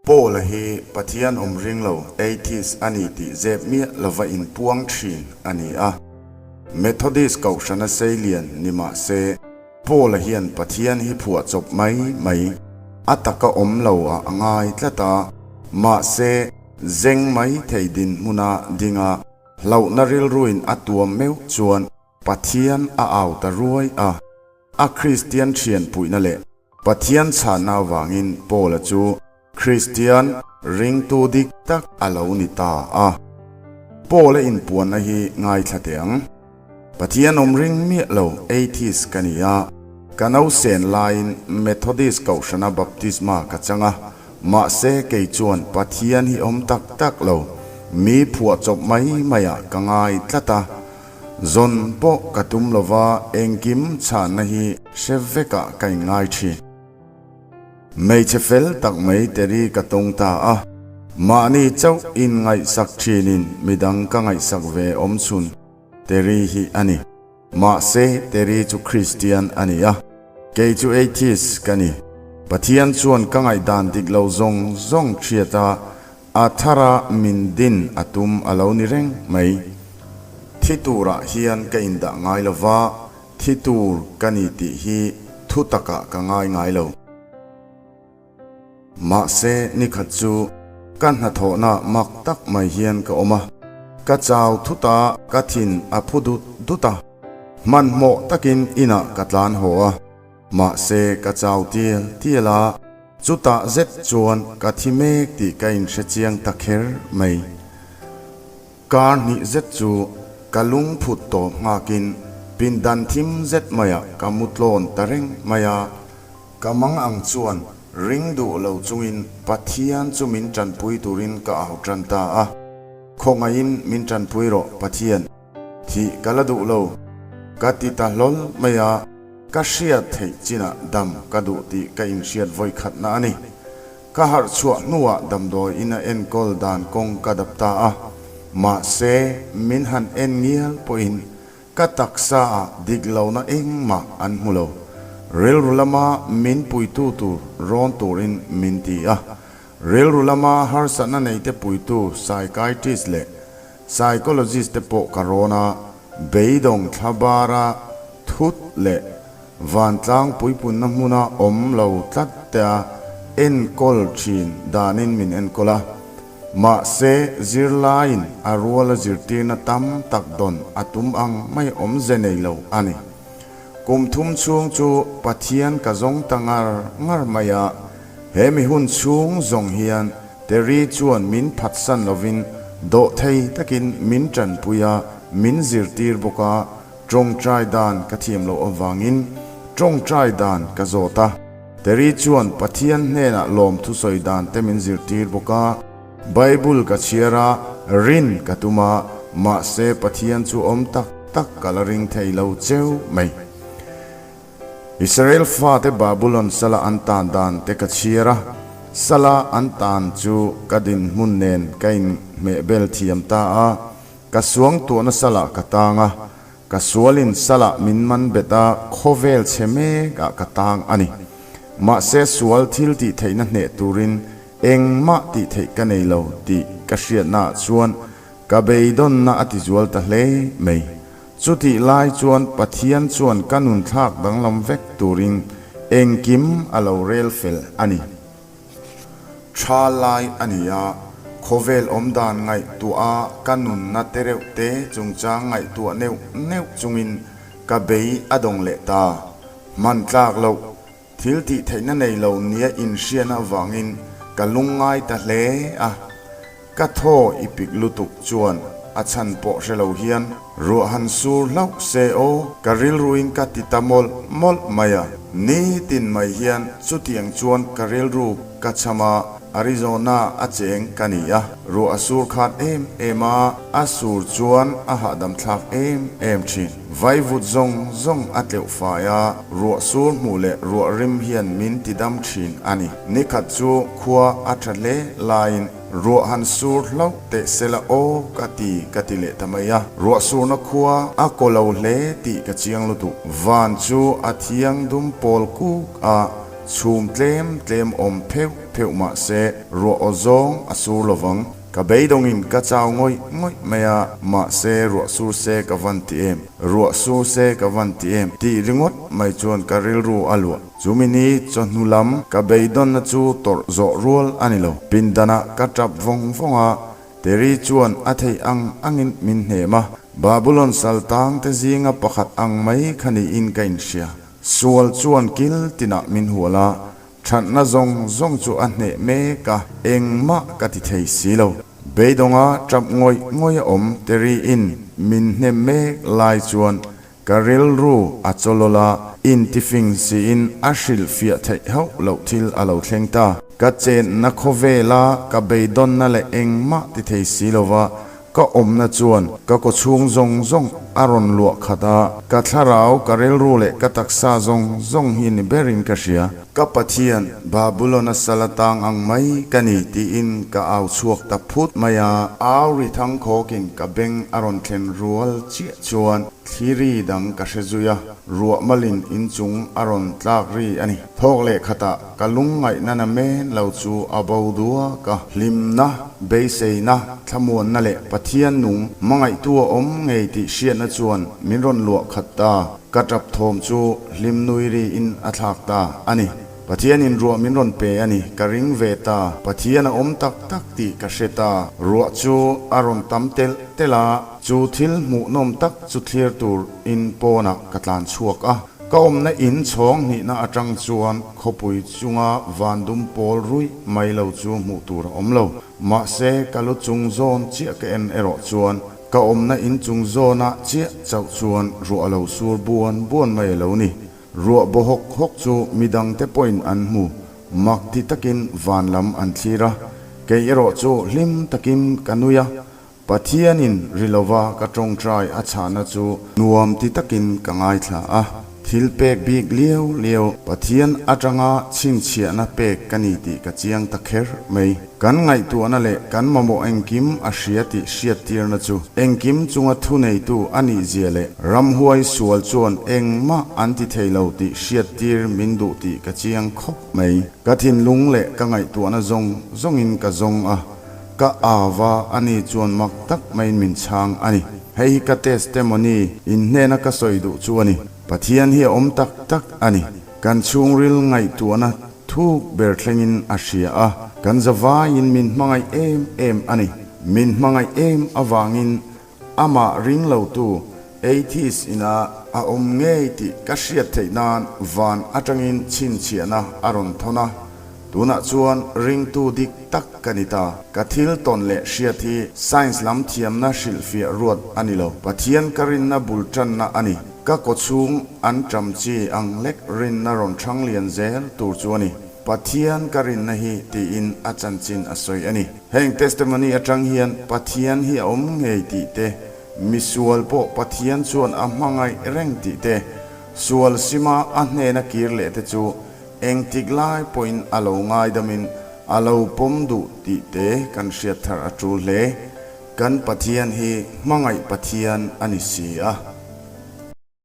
Paula hi Pathian awm ring lo, atheist, a ni tih zep miah lova inpuang thin a ni a. Methodist kohhrana seilian ni mah se, Paula hian Pathian hi phuah chawp mai mai, a taka awm lo ah a ngai tlat a. Mahse, zeng mai thei dinhmuna dinga hlauhna rilruin a tuam meuh chuan Pathian a au ta ruai a. A Kristian thianpuihna leh Pathian chhanna avangin Paula chu Kristian ringtu dik tak a lo ni ta a. Paula inpuanna hi ngaithla teh ang. Pathian awm ring miah lo atheist ka ni a, ka nausen laiin Methodist kohhrana baptisma ka chang a, mahse kei chuan Pathian hi awm tak tak lo, mi phuahchawp mai maiah ka ngai tlat a. Zawn pawh ka tum lova engkim chhanna hi hre vekah ka inngai thin. Hmeichhe fel tak mai Terry ka tawng ta a, mahni chauh inngaihsak thinin midang ka ngaihsak ve awm chhun Terry hi a ni. Mahse Terry chu Kristian a ni a, kei chu atheist ka ni. Pathian chuan ka ngaihdan dik lo zawng zawng hriat a A thara min din a tum a lo ni reng mai. Thi turah hian ka indah ngai lo va, thi tur ka ni tih hi thu takah ka ngai ngai lo. Mahse, nikhat chu ka hnathawhna mak tak mai hian ka awm a, ka chau thut a, ka thin a phu dut dut a, hmanhmawh takin inah ka tlan haw a. Mahse, ka chau tial tial a, chutah zet chuan ka thi mek tih ka inhre chiang ta kher mai. Kar hnih zet chu ka lung phut tawp nghakin pindan thim zet maiah ka mu tlawn ta reng mai a. Ka mang ang chuan ring duh lo chungin Pathian chu min tanpui turin ka au tan ta a, Khawngaihin min tanpui rawh Pathian. Thih ka la duh lo. Ka ti ta hlawl mai a, ka hriat theih chinah dam ka duh tih ka inhriat vawi khatna a ni. Ka harh chhuah hnuah damdawi in a enkawl dan kawng ka dap ta a, mahse min han en ngial pawhin ka taksa ah dik lohna engmah an hmu lo. Rilru lama min puitu tur rawn turin min ti a, rilru lama harsatna neite puitu psychiatrist leh Psychologist te pawh ka rawn a, beidawng thla bara thut leh vantlang puipunna hmuna awm lo tlat te a enkawl thin danin min enkawl a. Mahse, zirlaiin a ruala zirtirna tam tak dawn a tum ang mai awmze nei lo a ni. Kum thum chhung chu Pathian ka zawng ta ngar ngar mai a, he mi hun chhung zawng hian Terry chuan min phatsan lovin dawhthei takin min tanpui a, min zirtir bawk a, tawngtai dan ka thiam loh avangin tawngtai dan ka zawt a. Terry chuan Pathian hnenah lawmthu sawi dan te min zirtir bawk a, Bible ka chhiar a, rin ka tum a, mahse Pathian chu awm tak tak ka la ring thei lo cheu mai. Israel fate Babulon sala an tan dan te ka chhiar a, sala an tan chu ka dinhmun nen ka inhmehbel thiam ta a, ka suangtuahna salah ka tang a, ka sualin salah min man bet a, khawvel chhe mek ah ka tang a ni. Mahse sual thil tih theihna hneh turin engmah tih theih ka nei lo tih ka hriatna ah chuan ka beidawnna a tizual ta hle mai. Chutih lai chuan Pathian chuan ka nun thlak danglam vek turin engkim a lo rel fel a ni. Tha lai a ni a, khawvel awmdan ngaihtuah a ka nunna te reuh te chungchang ngaihtuah neuh neuh chungin ka bei a dawng leh ta. Hman tlak loh, thil tih theihna nei lo nia inhriatna avangin ka lungngai ta hle a. Ka thaw i pik lutuk chuan a chhan pawh hre lo hian ruah han sur hlauh se aw, ka rilruin ka ti ta mawlh mawlh mai a. Nitin mai hian chutiang chuan ka rilru ka cham a, Arizona a cheng ka ni a, ruah a sur khat em em a, a sur chuan a hahdam thlak em em thin. Vaivut zawng zawng a tleuh fai a, ruah sur hmuh leh ruah rim hian min ti dam thin a ni. Nikhat chu khua a tha hle laiin ruah han sur hlauh teh sela aw ka ti ka ti leh ta mai a. Ruah surna khua a kaw lo hle tih ka chiang lutuk. Van chu a thiang dum pawl kuk a. Chhum tlem tlem awm pheuh pheuh mah se ruah aw zawng a sur lovang. Ka beidawngin ka chau ngawih ngawih mai a, mahse ruah sur se ka van ti em, ruah sur se ka van ti em tih ringawt mai chuan ka rilru a luah. Chumi ni chawhnu lam ka beidawnna chu tawrh zawh rual a ni lo. Pindanah ka tap vawng vawng a, Terry chuan a theih ang angin min hnem a, Babulon sal tangte zinga pakhat ang mai kha niin ka inhria. Sual chuan kil tinah min hual a, thatna zawng zawng chu a hneh mek a, engmah ka ti thei si lo. Beidawnga tap ngawih ngawih a awm Terry-in min hnem mek lai chuan ka rilru a chawlawl a, intifing siin a hrilhfiah theih hauh loh thil a lo thleng ta. Ka chenna khawvela ka beidawnna leh engmah ti thei si lova Ka awmna chuan ka kawchhung zawng zawng a rawn luah khat a, ka thlarau, ka rilru leh ka taksa zawng zawng hi ni berin ka hria. Ka Pathian, Babulon-a sal atang ang mai ka ni tiin ka au chhuak ta phut mai a. Au ri thang khawkin ka beng a rawn thlen rual chiah chuan thliri dang ka hre zui a, ruah malin inchung a rawn tlak ri a ni. Thawk leh khatah ka lungngaihna na men lo chu a bo duak a, hlimna, beiseina, thlamuanna leh Pathian nung hmangaihtu a awm ngei tih hriatna chuan min rawn luah khat ta. Ka tap thawm chu hlim nui riin a thlak ta a ni. Pathianin ruah min rawn pe a ni, ka ring ve ta. Pathian a awm tak tak tih ka hre ta. Ruah chu a rawn tam telh telh a, chu thil hmuhnawm tak chu thlir tur in pawnah ka tlan chhuak a. Ka awmna in chhawng hnihna atang chuan khawpui chunga van dum pawl ruih mai lo chu hmuh tur a awm lo. Mahse, ka lu chung zawn chiah ka en erawh chuan ka awmna in chung zawnah chiah chauh chuan ruah a lo sur buan buan mai a lo ni. Ruah baw hawk hawk chu midangte pawhin an hmu. Mak ti takin van lam an thlir a, kei erawh chu hlim takin ka nui a. Pathianin ri lova ka tawngtai a chhahna chu nuam ti takin ka ngaithla a. Thil pek bik liau liau Pathian atanga chhinchhiahna pek ka ni tih ka chiang ta kher mai. Kan ngaihtuahna leh kan mamawh engkim a hria tih hriattirna chu engkim chunga thuneitu a nihzia leh ramhuai sual chuan engmah an ti thei lo tih hriattir min duh tih ka chiang khawp mai. Ka thinlung leh ka ngaihtuahna zawng zawngin ka zawng a. Ka au a, ani chuan mak tak maiin min chhang a ni. Hei hi ka testimony in hnena ka sawi duh chu a ni. Pathian hi a awm tak tak a ni. Kan chhungril ngaihtuahna thuk ber thlengin a hria a, kan zavaiin min hmangaih em em a ni. Min hmangaih em avangin amah ring lotu atheist ina a awm ngei tih ka hriat theih nan van atangin chhinchhiahna a rawn thawn a. Tunah chuan ringtu dik tak ka ni ta. Ka thil tawn leh hriat hi science lam thiamna hrilhfiah ruat a ni lo. Pathian ka rinna bul tanna a ni. Ka kawchhung an ṭam chi ang lek rinna rawn ṭhang lian zel tur chu a ni. Pathian ka rinna hi tiin a chanchin a sawi a ni. Heng testimony aṭang hian Pathian hi a awm ngei tih te, misual pawh Pathian chuan a hmangaih reng tih te, sual sima a hnena kir leh te chu Engtik lai pawhin a lo ngaidamin a lo pawm duh tih te kan hriat thar a tul hle. Kan Pathian hi hmangaih Pathian a ni si a.